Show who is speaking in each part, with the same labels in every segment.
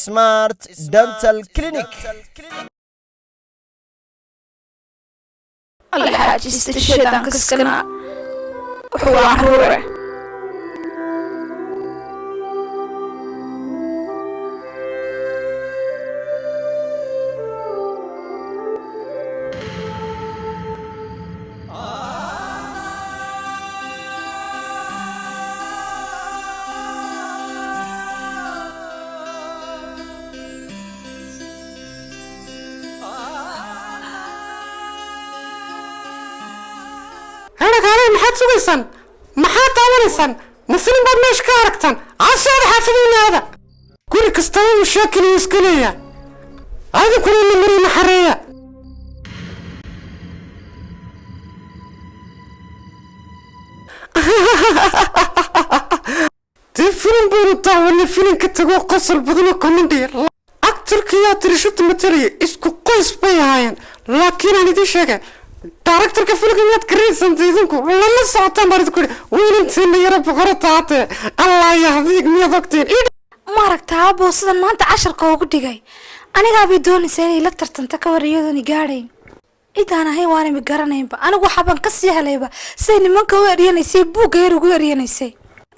Speaker 1: Smart Dental Clinic.
Speaker 2: Alla xaajista shaydaanka iskanaa wuxuu waa caruure.
Speaker 3: Hana kaalay, maxaad sugaysaan? Maxaad daawanaysaan? Ma filim baad meesha ka aragtaan? Cashaada xaafadiinaada guri kastaba mashaakil uu iska leeyahay, adinkuna namari maxareeya. Dee filim baynu daawanay, filimka tagoo qosol badanoo comedy. Actorka iyo tirishada matalaya isku qoys bay ahaayeen, laakiin aan idiin sheegay, directorka filimka miyaad garanaysaan? Idinku lama socotaan baan idinku yidhi. Weynantiina yara boqoro taatee, Allah yahdiig, miyaad ogtiin?
Speaker 2: Ma aragtaa abo sidan maanta casharka ugu dhigay? Anigaabay doonaysaa inay la tartanto, ka war iyadooni gaadhayn cidaan ahayn, waana mi garanaynba. Anigu waxaabaan kasii helayba siday nimanka u eryanaysay, buugga yar ugu eryanaysay,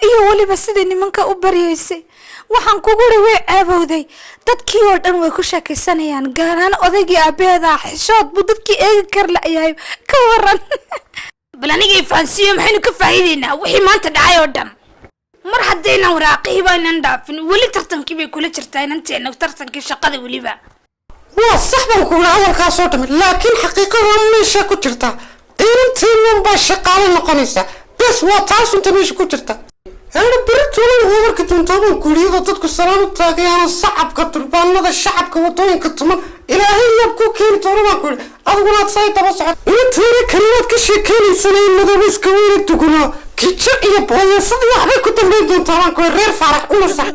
Speaker 2: iyo weliba siday nimanka u baryaysay. Waxaan kugu iri, way ceebowday, dadkii oo dhan way ku sheekaysanayaan, gaar ahaan odaygii aabaheeda. Xishood buu dadkii eegi kar la'yahay, ka waran? Bal aniga ifahansiiyo, maxaynu ka faa'iideynaa wixii maanta dhacay oo dhan mar haddaynan waraaqihii baynan dhaafin? Weli tartankii bay kula jirtaa inanteena, tartankii shaqada weliba.
Speaker 3: Waa sax baan ku yidhi hadalkaasoo dhami, laakiin xaqiiqada meesha ku jirta, inantiinan baa shaqaale noqonaysa bes, waa taasunta meesha ku jirta. Hana beri tuulada waa marka doontaa baan ku yidhi, iyadoo dadku salaan u taagayaano, sacabka durbaanada, shacabka wadooyinka tuman, Ilaahay yaab ku keeni doono baan ku yidhi. Adiguna aad say daba socod inantiina kalimaad ka sheekeynaysana in madooba iska weyna duguno kijo iyo booyasada waxbay ku dambayn doontaa baan ku yidhi. Reer Faarax una sax.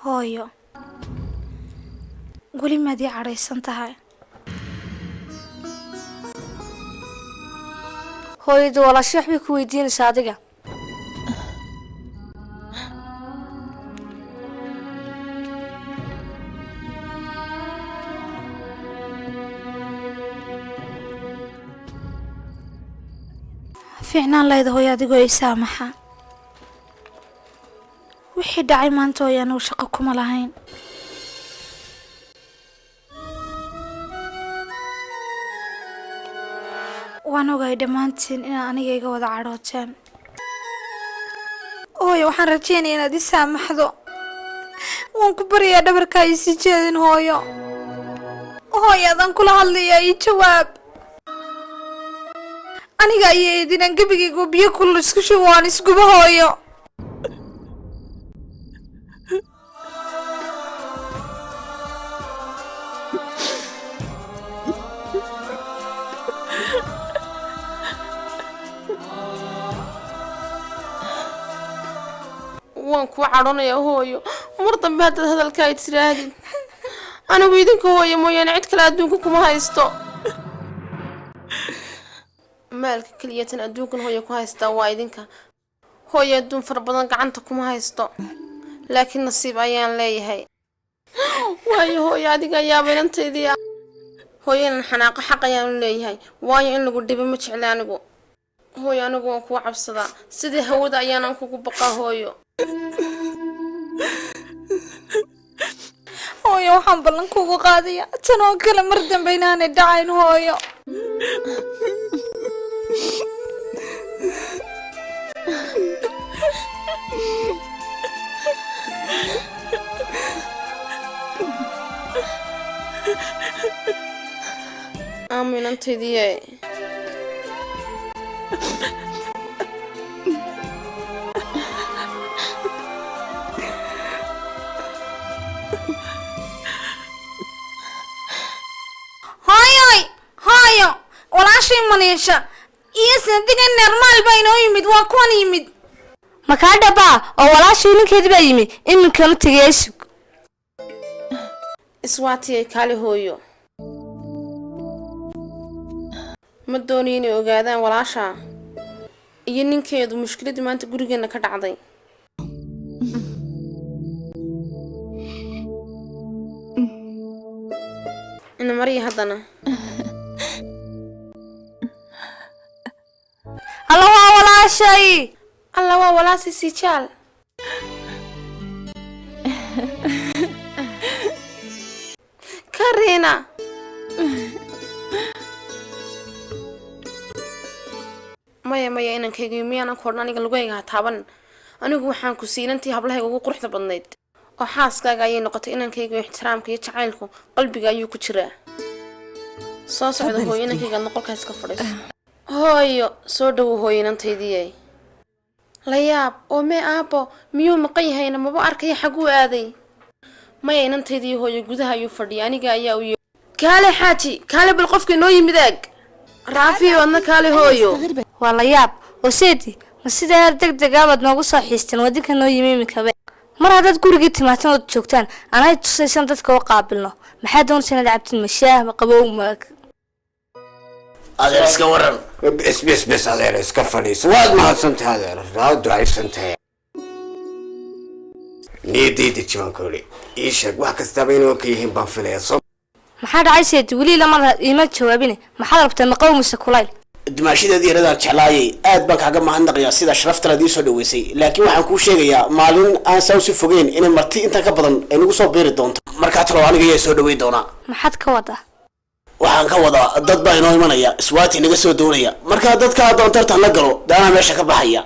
Speaker 2: Hooyo, weli maad ii cadhaysan tahay?
Speaker 4: Hooyadu walaashay wax bay ku weydiinaysaa adiga.
Speaker 2: Fiicnaan lahayd hooyo adigoo i saamaxa wixii dhacay maanta. Hooyo, anugu shaqo kuma lahayn. Waan ogahay dhammaantiin inaad aniga iga wada cadhooteen. Hooyo, waxaan rajeynaya inaad i saamaxdo. Waan ku baryayaa, dhabarkaa ii sii jeedin. Hooyo, hooyo, adaan kula hadlayaa, ii jawaab. Aniga ayaa idinaan gebigayga biyo kulul isku shubo, waan isgubo hooyo.
Speaker 5: Waan kuu cadhonayaa hooyo, mar dambe haddaad hadalka ay tiraahdid. Anigu idinka hooyo mooyaane cid kale adduunka kuma haysto. Maalka keliyatan adduunkan hooyo ku haystaa waa idinka. Hooyo, adduun fara badan gacanta kuma haysto, laakiin nasiib ayaan leeyahay, waayo hooyo adiga ayaaba inantaydii ah. Hooyo, inaan xanaaqo xaq ayaan u leeyahay, waayo in lagu dhibo ma jecli anigu. Hooyo, anigu waan kugu cabsadaa, sidii hawada ayaanan kugu baqaa hooyo.
Speaker 2: Hooyo, waxaan ballan kugu qaadaya tan oo kale mar dambe inaanay dhacayn hooyo.
Speaker 5: Aamu inantaydiiye.
Speaker 2: Muniisha iyo sandiga nermaal baa inoo yimid, waa kuwan yimid.
Speaker 4: Makaa dhabaa oo walaashii ninkeedii baa yimi, iminkanu tegaya sug.
Speaker 5: Iswaatiyay kaali hooyo, ma doonayo inay ogaadaan walaasha iyo ninkeedu mushkiladii maanta gurigeenna ka dhacday. Ina mariya haddana.
Speaker 4: Alla waa walaashay.
Speaker 5: Alla waa walaashay Sijaal. Karina. Maya maya, inankayga miyaanan ku odhan aniga lugayga ha taaban? Anigu waxaan ku siinantii hablahayga ugu quruxda badnayd oo xaaskaaga ayay noqotay. Inankayga ixtiraamka iyo jacaylku qalbiga ayuu ku jiraa. Soo socda hooyo, inankayga adna qolkaas ka fadhiiso. Hooyo soo dhowo, hooyo inantaydiyay. La yaab oo mee aabbo miyuu maqan yahayna? Maba arkaya, xaguu aaday? Maya inantaydii hooyo, gudaha ayuu fadhiya, aniga ayaa u yeer. Kaale xaaji, kaale, bal qofka inoo yimid aag. Raafiyo, adna kaale hooyo.
Speaker 4: Waa la yaab oo seedi, ma sidaa deg degaabaad noogu soo xiisteen? Wadinka noo yimi iminkaba. Mar haddaad gurigii timaataan ood joogtaan, anay tusaysan dadka u qaabilno. Maxaa doonaysa inaad cabtin? Mashaah, ma qabow, ma
Speaker 6: Adeer, iska waran?
Speaker 3: Bes bes bes adeer, iska fadhiiso. Waad mahadsantahay adeer, waad ducaysantahay. Niyadayda jibaan ku idhi, ii sheeg wax kastaba inuu ka yihiin baan filaya soo.
Speaker 4: Maxaa dhacay seedi? Weli lama iima jawaabine. Maxaad rabtaa, maqow mise kulayl?
Speaker 6: Dumaashadeedii yaradaan jeclaayay, aad baan kaaga mahadnaqayaa sida sharaftalaad ii soo dhaweysay, laakiin waxaan kuu sheegayaa maalin aan saa usii fogeyn inay marti intan ka badan ay nagu soo biiri doonto. Markaa talow aniga ayaa soo dhaweyn doonaa?
Speaker 4: Maxaad ka wadaa?
Speaker 6: Waxaan ka wadaa dad baa inoo imanaya, Iswaati naga soo doonaya. Markaa dadka haddaan tartan la galo, dee anaa meesha ka baxaya.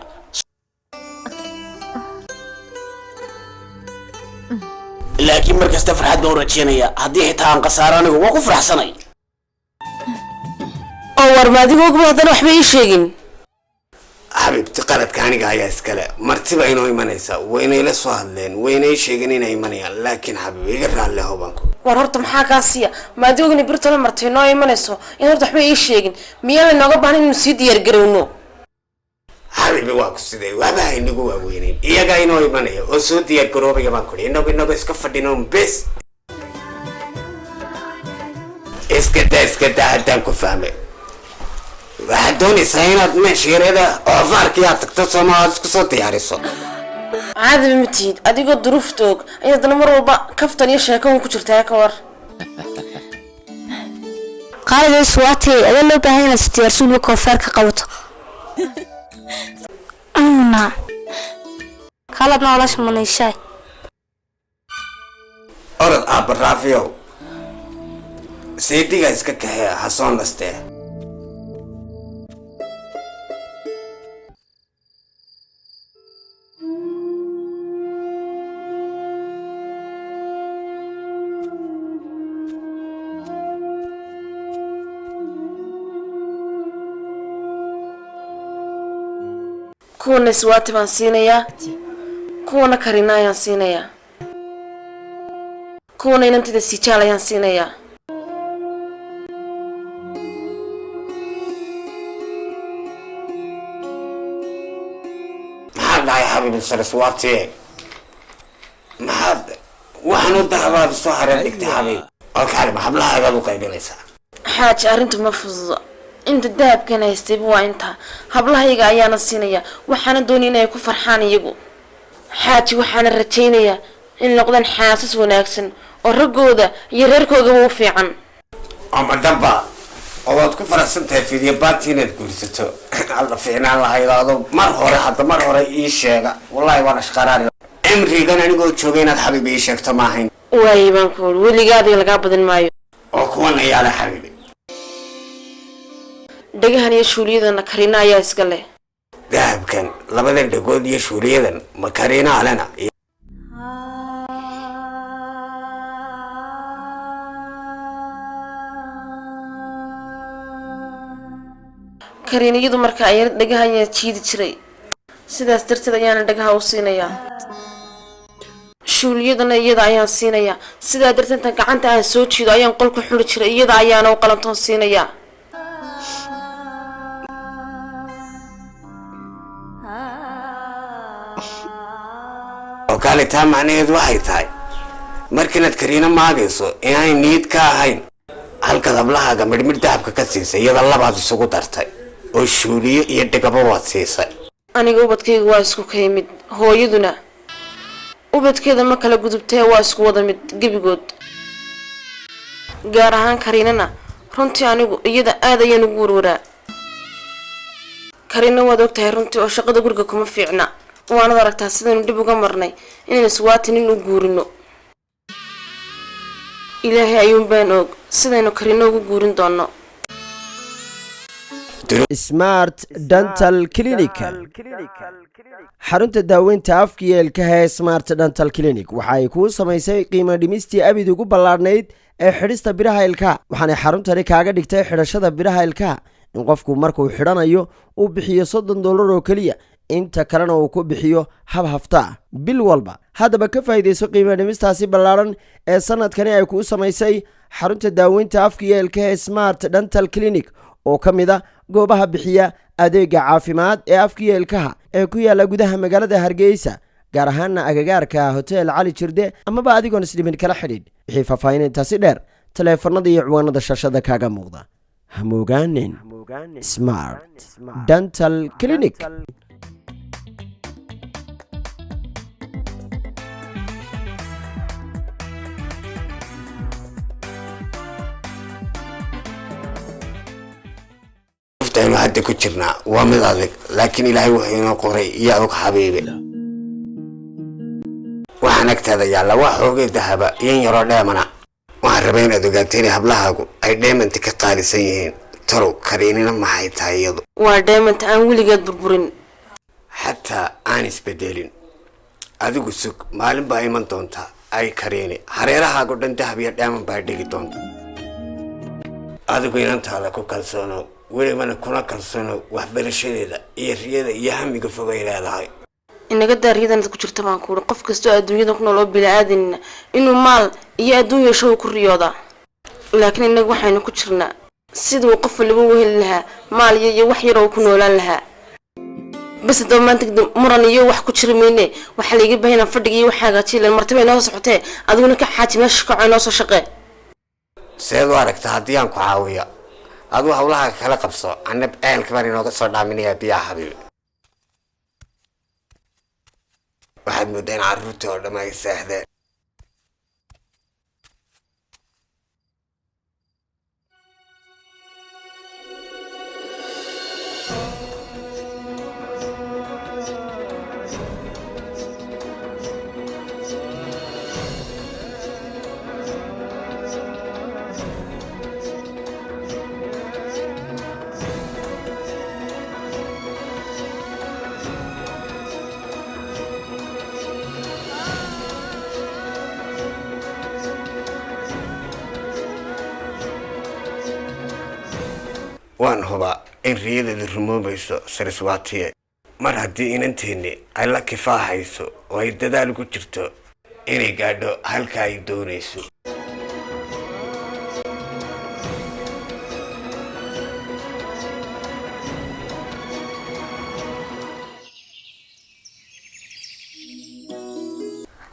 Speaker 6: Laakiin mar kasta farxad baan u rajeynaya, haddii xitaa aan khasaaro anigu waa ku faraxsanay.
Speaker 5: Oo war ma adigu ogba haddana waxba ii sheegin?
Speaker 3: Xabiibti, qaladka aniga ayaa iskale. Martiba inoo imanaysa, waynay la soo hadleen, waynay sheegeen inay imanayaan, laakiin xabiib, iga raalli ahow baan ku.
Speaker 5: War horta maxaa kaa siiya? Ma adigu ogna birtolo martay noo imanayso in horta waxba ii sheegin? Miyaa laynooga baahan inaynu sii diyaargarowno?
Speaker 3: Xabiibi, waa ku sidee? Waxba ha inagu waaweyneyn. Iyagaa inoo imanaya oo soo diyaar garoobaya baan kudhi. Inagu iska fadhino bes. Iska daa, iska daa. Haddaan ku fahmay, waxaad doonaysaa inaad meesha yareeda oofaarkii aad tagto sooma, aad isku soo diyaariso.
Speaker 5: Caadiba ma tihid adigoo duruufta og ayaad haddana mar walba kaftan iyo sheeko un ku jirtaa, ka war.
Speaker 4: Qaalida Iswaatay, adaa loo baahan inaad isdiyaarso, weliba koofeer ka qabato. Una kaaladna walaasha Muniishaay.
Speaker 3: Orod aabba Raafiyow, seediga iska kaxee, ha soo nastee.
Speaker 5: Kuwana Iswaati baan siinayaa, kuwana Karina ayaan siinayaa, kuwana inantida Sijaal ayaan siinayaa.
Speaker 3: Maxaa dhacay xabiibi Saraswaatiye? Maxaad waxaan u dahabaad soo hareer dhigtay xabiib? Oo kaalima hablahaagaad u qaybinaysaa?
Speaker 5: Xaaji, arrintu ma fududa. Inta dahabkan haystayba waa intaa, hablahayga ayaana siinaya. Waxaana doonaya inay ku farxaan iyagu xaaji, waxaana rajaynayaa in noqdaan xaasas wanaagsan oo raggooda iyo reerkoogaba u fiican.
Speaker 3: Ama dhaba oo waad ku faraxsan tahay fidya baati inaad guursato? Alla fiicnaan lahayd ado mar hore, hadda mar hore ii sheega, wallaahi waan ashqaraari cimrigan anigoo jooga inaad xabiib ii sheegto ma ahayn.
Speaker 5: Waayay baan ku uri, weligaa adiga lagaa badin maayo.
Speaker 3: Oo kuwan ayaale xabiibi?
Speaker 5: Dhagahan iyo shuuliyadana Karina ayaa iska leh.
Speaker 3: Dahabkan, labadan dhagood iyo shuuliyadan ma Kariina alena?
Speaker 5: Kariiniyadu marka ay dhagaha ayaa jiidi jiray, sidaas darteed ayaana dhagaha u siinayaa. Shuuliyadana iyada ayaan siinayaa, sidaa darteed intaan gacanta aan soo jiido ayaan qolku xuri jiray, iyada ayaana u qalantoon siinayaa.
Speaker 7: Oo kaale, taa macnaheedu waxay tahay markinaad Kariina maagayso inaanay niyad ka ahayn. Halkaad hablahaaga midhmidh dahabka ka siisay, iyada labaad isugu dartay oo shuuliye iyo dhegaba waad siisay.
Speaker 5: Aniga ubadkayga waa isku kay mid, hooyaduna ubadkeeda ma kala gudubtee, waa isku wada mid gebigood, gaar ahaan Kariinana. Runtii anigu iyada aad ayaan ugu warwaraa. Kariina waad ogtahay runtii oo shaqada guriga kuma fiicna, waanad aragtaa sidaynu dhib uga marnay inaynu iswaati nin u guurino. Ilaahay ayuun baan og sidaynu Kariino ugu guurin doonno.
Speaker 1: Smart Dental Clinic. Xarunta daaweynta afka iyo ilkaha ee Smart Dental Clinic waxa ay kuu samaysay qiimo dhimistii abid ugu ballaadhnayd ee xidhista biraha ilkaha, waxaanay xaruntani kaaga dhigtay xidhashada biraha ilkaha in qofku markuu xidhanayo uu bixiyo $30 oo keliya, inta kalena uu ku bixiyo hab hafta ah bil walba. Haddaba ka faa'iidayso qiimo dhimistaasi ballaadhan ee sanadkani ay kuu samaysay xarunta daaweynta afka iyo ilkaha ee Smart Dental Clinic, oo ka mid a goobaha bixiya adeega caafimaad ee afka iyo ilkaha ee ku yaala gudaha magaalada Hargeysa, gaar ahaana agagaarka Hotel Cali Jirde, amaba adigoon isdhimin kala xidhiidh wixii faahfaahin intaasi dheer taleefanada iyo ciwaanada shashada kaaga muuqda. Hamoogaanin Smart Dental Clinic.
Speaker 7: Aynu hadda ku jirnaa waa mid adag, laakiin Ilaahay wuxuu inoo qoray yaa og. Xabiibi, waxaan agtaada yaalla waa xoogay dahaba iyan yaroo dheemana. Waxaan rabay inaad ogaato inay hablahaagu ay dheemanta ka qaalisan yihiin. Talow Kariinina maxay tahay iyadu?
Speaker 5: Waa dheemanta aan weligeed burburin.
Speaker 7: Xataa aan isbedelin. Adigu sug, maalin baa iman doonta ay Kariini hareerahaago dhan dahab iyo dheeman baa dhigi doonta. Adigu inantaada ku kalsoono, welibana kuna kalsoono waxbarashadeeda iyo riyada iyo hamiga fogay leedahay.
Speaker 5: Inaga daariyadanaad ku jirta baan kuuri. Qof kastoo adduunyada ku nool oo bini-aadanina inuu maal iyo adduun yeesho uu ku riyoodaa, laakiin innaga waxaynu ku jirnaa siduu qof waliba u heli lahaa maal iyo wax yar oo ku noolaan lahaa. Bas, haddaba maanta kadib muran iyo wax ku jiri mayne. Waxaa laiga bahay inaan fadhiga iyo wax hagaajiyo, ilan martiba inoo socotee. Adiguna ka xaaji meesha, kaco, inoo soo shaqee.
Speaker 7: Seed u aragta haddii aan ku caawiya? Aduu hawlaha kala qabso, anna ceelka baan inooga soo dhaaminayaa biyaha. Xabiibi, waxaad mooddaa in carruurtii oo dham ay seexdeen. Waan hubaa in riyadeedu rumoobayso, Sariswaatiye, mar haddii inanteenni ay la kifaaxayso oo ay dadaal ugu jirto inay gaadho halka ay doonayso.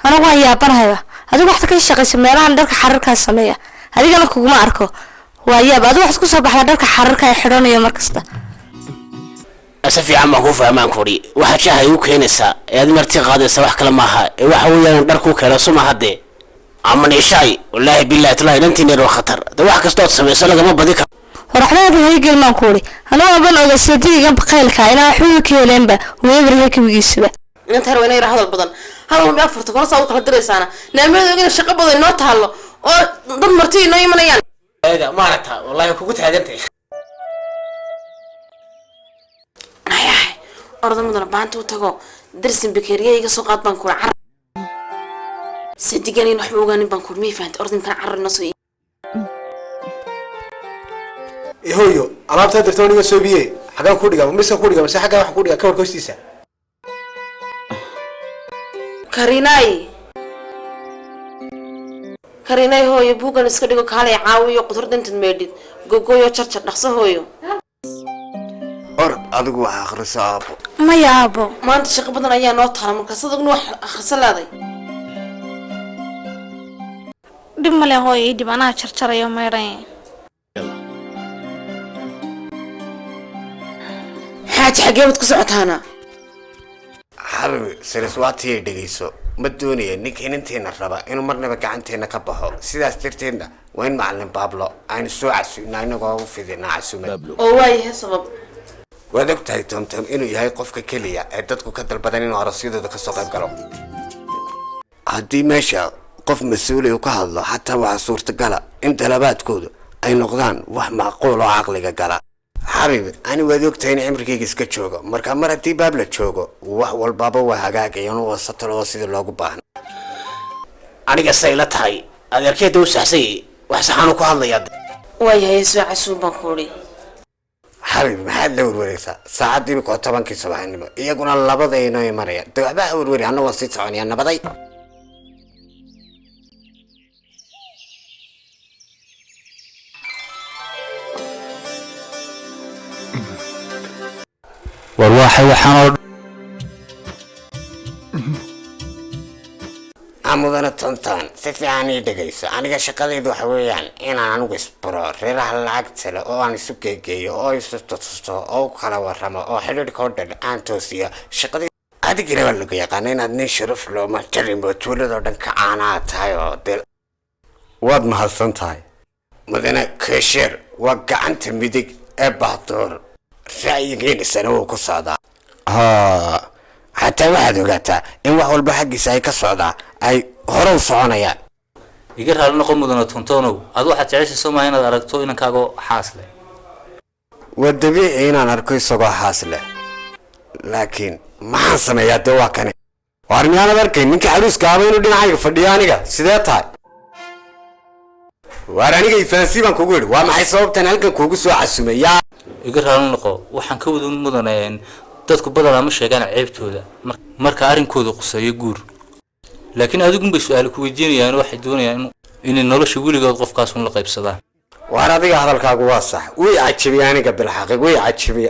Speaker 4: Anigu waan yaabanahayba. Adigu waxaad ka shaqaysa meelahan dharka xararkaa sameeya, adigana kuguma arko. Waa yaab, adigu waxaad kusoo baxdaa dharka xararka ay xidhanayo mar kasta.
Speaker 6: Si fiican baan kuu fahmaan kuri. Waxaad shaaha igu keenaysaa ee aad marti qaadaysa wax kale maaha ee waxa weeyaan dhar kuu keena suma haddee ama niishaay. Wallaahi billahi talaahi, inantiin waa khatar de. Wax kastoo aad samayso lagama badi karo.
Speaker 4: War waxba haygelmaan baan ku uri. Anigu aban oga seedigigan baqaylka inaan waxba ka heleenba weebarya kabigiisuba.
Speaker 5: Inanta yar waa ina yar hadal badan, hadal walba afarta kona saa u kala diraysaana. Naamiyada ogina shaqo badan inoo taalo oo dad marti inoo imanayaan.
Speaker 6: Eega, maaragta, wallaahi kugu taagantahay.
Speaker 5: Ayahay, orda mudana baanta u tago, darsin bakeeriya iga soo qaad baan kuuri. Carar sadiganin waxba ogaanin baan kuuri, miyay fahantay? Orda imkana carar inoo soo.
Speaker 8: Hooyo, alaabtaa dirta aniga soo biye, xagaan ku dhigaa? Miska ku dhigaa mise xaggaa waxaan ku dhigaa kabarka hoostiisa?
Speaker 5: Karinay, Karinay, hooyo, buuggan iska dhigo, kaalay caawiyo, qudrada intaad meedhid gogoyo, jarjar dhaqso hooyo.
Speaker 7: Orod. Adigu wax akhriso aabbo.
Speaker 2: Maya aabbo.
Speaker 5: Maanta shaqo badan ayaa noo taala, markaas adugna wax akhriso laaday.
Speaker 2: Dhib male hooyo, ii dhib, anaa jarjarayo maydhay.
Speaker 5: Xaaji, xagee baad ku socotaana?
Speaker 7: Xabibi, siriswaatiyay dhegayso, ma doonaya ninka inanteena raba inuu marnaba gacanteena ka baxo. Sidaas darteedna waa in macalin Baablo aynu soo casuumnaa, inagoo u fidinaa casuumad.
Speaker 5: Oo waayahay, sabab?
Speaker 7: Waad og tahay Tomtom inuu yahay qofka keliya ee dadku ka dalbadan inuu aroosyadooda kasoo qayb galo. Haddii meesha qof mas-uuli uu ka hadlo, xataa waxaa suurtagala in dalabaadkoodu ay noqdaan wax macquul oo caqliga gala. Xabiibi, ani waad ogtahay in cimrigayga iska joogo. Marka mar haddii baab la joogo, wax walbaaba waa hagaagayan oo satalo oo sidii loogu baahna.
Speaker 6: Aniga say la tahay, adeerkeeda u saxsanyay, wax saxaanu ku hadlayaa.
Speaker 5: Waayahay, soo casuum baan ku idhi.
Speaker 7: Xabiibi, maxaad la werwereysaa? Saacadda imika oo 10-kii subaxnimo, iyaguna labadaynoo imanaya. Dee waxba ha werweri, anna waan sii soconaya. Nabaday.
Speaker 9: War waxay waxaan oo
Speaker 7: Amudana Tonton, si fiican ii dhegayso. Aniga shaqadaydu waxa weeyaan inaan anigu isbaro reeraha lacagta leh oo aan isu geegeeyo oo isu tutusto oo u kala warramo oo xidhiidhka oo dhan aan toosiyo. Shaqadii adigina waa lagu yaqaana inaad nin sharaf looma jarinbo, tuuladoo dhan ka caanaa tahay oo dee waad mahadsan tahay. Mudane Kesheer waa gacanta midig ee Bahdoor, ra'yigiinisana wuu ku socdaa. Haa, xataa waxaad ogaataa in wax walba xaggiisa ay ka socdaa ay hore u soconayaan.
Speaker 9: Iga raali noqon, mudana Tontonow, ad waxaad jeceshay soo maaha inaad aragto inankaago xaas leh?
Speaker 7: Waa dabiici inaan arko isagoo xaas leh, laakiin maxaan sameeyaa? Dee waa kane. Waar miyaanad arkayn ninka caruuska aba inuu dhinacayga fadhiyo? Aniga sidee tahay? Waar aniga ifahansi baan kugu yidhi, waa maxay sababtan halkan kuugu soo casumay yaa?
Speaker 9: Iga raali noqo, waxaan ka wada mudane, dadku badanaa ma sheegaan ceebtooda marka arrinkooda quseeyo guur, laakiin adigunbay su-aal ku weydiinayaan. Waxay doonayaan inay nolosha weligood qofkaasun la qaybsadaan.
Speaker 7: Waar adiga hadalkaagu waa sax, way cajabiye aniga, bilxaqiiq way cajabiye.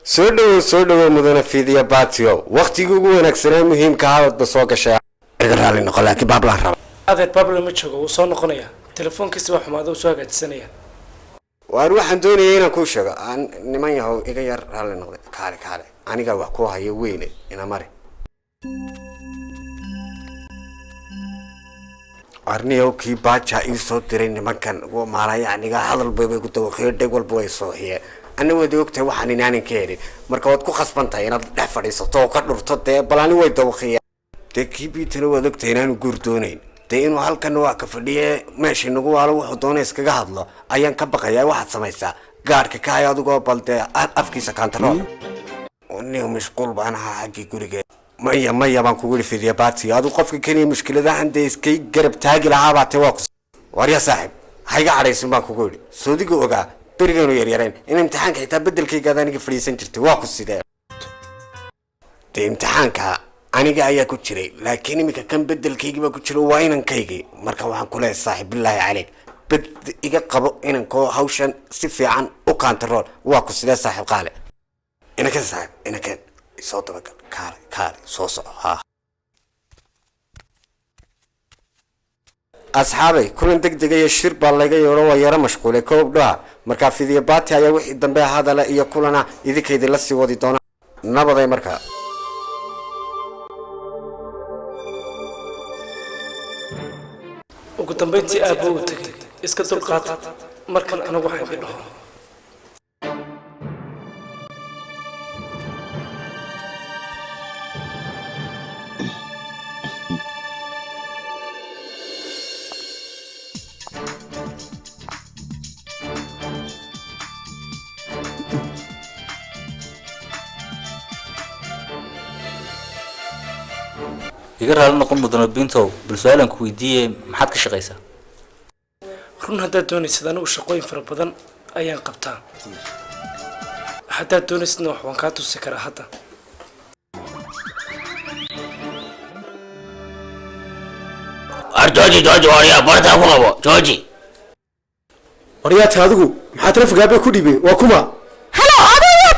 Speaker 7: Soo dhowow, soo dhowow, mudane Fiidiya Batio. Waktigii ugu wanaagsanaa muhiimka hadadba soo gashay. Iga raali noqo, laakiin Baablaan raba.
Speaker 10: Adeer, Bablo ma joogo, wuu soo noqonayaa. Telefoonkiisi baa xumaada, wuu soo hagaajisanaya.
Speaker 7: Waar waxaan doonayay inaan kuu sheego aan niman yahow, iga yar raalli noqday. Kaale, kaale, aniga wax kuu hayo weyne, ina mari. Arniyow, kii baaja ii soo diray nimankan maalaya aniga hadal bay ku dawaqiyo, dheg walba way soohiyeen. Anna waad ogtahay waxaan inaanan ka helin. Marka waad ku khasban tahay inaad dhex fadhiisato oo ka dhurto. Dee bal ani way dawaqiyeen. Dee kii biitana waad ogtahay inaanu guur doonayn. Dee inuu halkan waa ka fadhiye meesha nagu waalo, wuxuu doona iskaga hadlo ayaan ka baqayaa. Waxaad samaysaa gaadhka ka hay adigoo bal dee afkiisa kantarool. Nin mashquul baan ahaa xaggii guriga. Maya, maya baan kugu yidhi, Fidiya Batiyo, adigu qofka keliya mushkiladahan dee iskay garab taagi lahaa baa te. Waa ku warya saaxib, hayga cadhaysin baan kugu yidhi. Soodiga ogaa berigeenu yaryareen in imtixaanka xitaa beddelkaygaad aniga fadhiisan jirtay. Waa ku sidee? Dee imtixaanka aniga ayaa ku jiray, laakiin iminka kan beddelkaygii baa ku jiro, waa inankaygii. Marka waxaan ku leeyahay saaxib, bilaahi caleyk, bed iga qabo inankoo hawshan si fiican u kantarool. Waa ku sidee saaxib? Qaale inankan, saaxib, inankan soo dabagal. Kaale, kaale, soo soco. Haa asxaabay, kulan deg dega iyo shir baa laga yeedho, waa yaro mashquulay koob dhaha. Markaa Fidiya Baati ayaa wixii dambe hadala iyo kulana idinka idinla sii wadi doona. Nabaday markaa.
Speaker 10: Ugu dambayntii aabbo uu tegay. Iska dulqaata markan, anigu waxaan idin dhaho.
Speaker 9: Iga raali noqon, mudana Bintow, bal su-aalaan ku weydiiye, maxaad ka shaqaysaa?
Speaker 10: Run haddaad doonaysid, anigu shaqooyin fara badan ayaan qabtaa. Haddaad doonaysidna wax waan kaa tusi karaa hadda.
Speaker 6: War jooji, jooji, waryaa bartaa ku qabo, jooji.
Speaker 8: Waryaadka, adigu maxaa telefonka aabbe ku dhiibay? Waa kuma?
Speaker 2: Halo, adigu yaa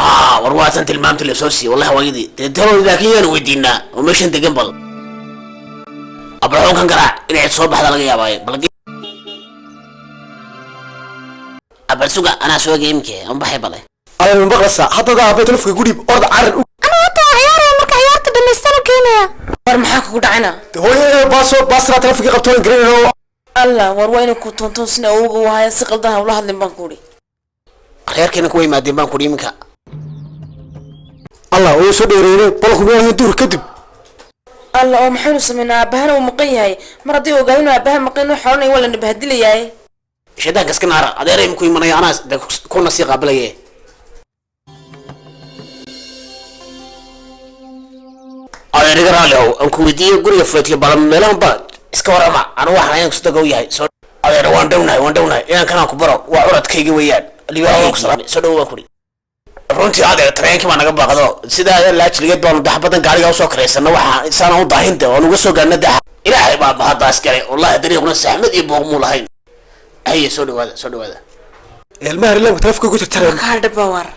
Speaker 6: Aa, war waatan tilmaamta la soo siiyey, wallahi waayadii dee talo, laakiin yaanu weydiinaa oo meeshan degan. Bal abraxoon kan garaac, inay cid soo baxda laga yaabaaye. Bal abal suga, anaa soo egay imike aan baxay bale.
Speaker 8: Adeer, ma maqlaysaa? Haddada aabay telefonka gudhiib, orda carar u.
Speaker 2: Anigu hadda waa ciyaaraya, marka ciyaarta dhamaystana keenaya.
Speaker 5: War maxaa kugu dhacayna?
Speaker 8: Hooyo, baaso baasraa telefonka qabto garanayno.
Speaker 5: Allah, war waa inay ku toontoon sina awowga wahaya, si qaldan hawla hadlin baan kuuri.
Speaker 6: Reerkeena kuwa yimaadeen baan kudhi iminka.
Speaker 8: Allah, oo soo dheereeyay balku meel duur kadib.
Speaker 5: Allah, oo maxaynu samaynaa? Aabahana uu maqan yahay. Mar haddii ogaado inuu aabaha maqan inuu xoranaya, waa la nabahadilayaay.
Speaker 6: Shaydaanka iska naara, adeeray iminku imanaya, anaa dee kuna sii qaabilaye. Adeer, iga raalli ow, aan ku weydiiyo guriga fuleedka bala meelahan ba iska warama. Anu waxaan ayaan kusudagow yahay. Soo adeer, waan dhownahay, waan dhownahay. Inaan kanaan ku baro waa curadkayga weeyaan. Liibaan ku salaamay, soo dhow baan kuri. Runtii adeer, tareenkii baa naga baaqdo, sidaa laajligeed baanu dax badan gaariga usoo karaysana, waxaa saana u daahinta oon uga soo gaarna daxa. Ilaahay baa mahaddaas galay, wallahi dariiquna saxmad iyo booq muu lahayn. Haye, soo dhawaada, soo dhawaada.
Speaker 8: Ilmaha rilaamka telefonka ku jarjareen.
Speaker 5: Kaa dhaba war.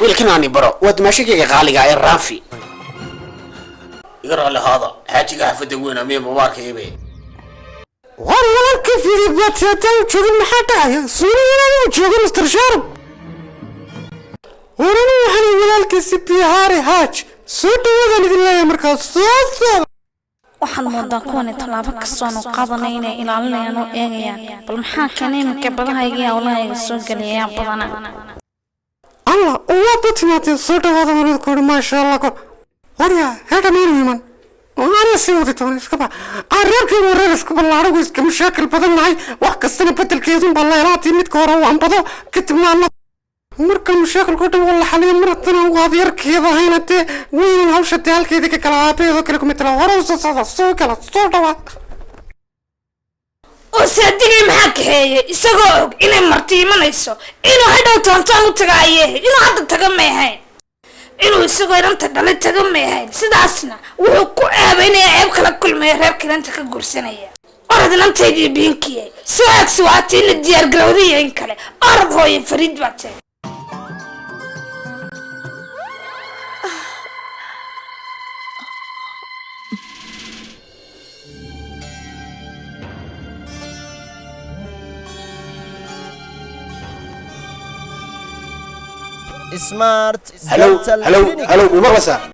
Speaker 6: Wiilkan aani baro waa dimaashakayga qaaliga ee Raafi. Iga raalli ahaada, xaajiga xafadda weyn amiya mubaarka ibe.
Speaker 3: War walaalka Filip baad haddaan joogin, maxaa dhacaya? Suuligan u joogo Mr. Sharp. Warani waxaan walaalkiisi Bihaari Haaj, soo dhawaadaan idin leeyahay markaas soo socda.
Speaker 4: Waxaad moodaa kuwani tallaabo kastoonu qaadanay inay ilaalinayaan oo eegayaan. Bal maxaa keenay iminka badahayga iyo howlahayga soo geliyayaa badana?
Speaker 3: Allah, waad u timaadeen, soo dhawaada walaalkooda, maasha Allah. Kor warya heedha miinu iman, aniga sii wadi doona iska bax. Reerkaygu reer isku ballaadhagu iska mashaakil badan nahay, wax kastana bedelkeedun baa la helaatii midka hore uu ambado kadibna alla marka mashaakilka dhan waa la xaliyo. Mar haddana ugu adeerkeeda ahayna dee weynan hawsha dee halkeedii ka kala aabaheedoo kale kuma tala. Hore usoo socda, soo gala, soo dhawaad.
Speaker 4: Oo saadigay maxaa kaxeeyey isagoo og inay marti imanayso? Inuu hadhow toontoon u taga ayay ahayd, inuu hadda taga may ahayn, inuu isagoo inanta dhalay taga may ahayn. Sidaasna wuxuu ku eebaynaya, ceeb kala kulmaya reerka inanta ka guursanaya. Orod inantaydii biinkiyay soo agsi, waatiina diyaar garowday in kale. Orod hooye, fariid baa tahay.
Speaker 1: Smart
Speaker 8: Halow.
Speaker 1: Dental
Speaker 8: Halow.
Speaker 1: Clinic.
Speaker 8: Halow, ma maqlaysaa?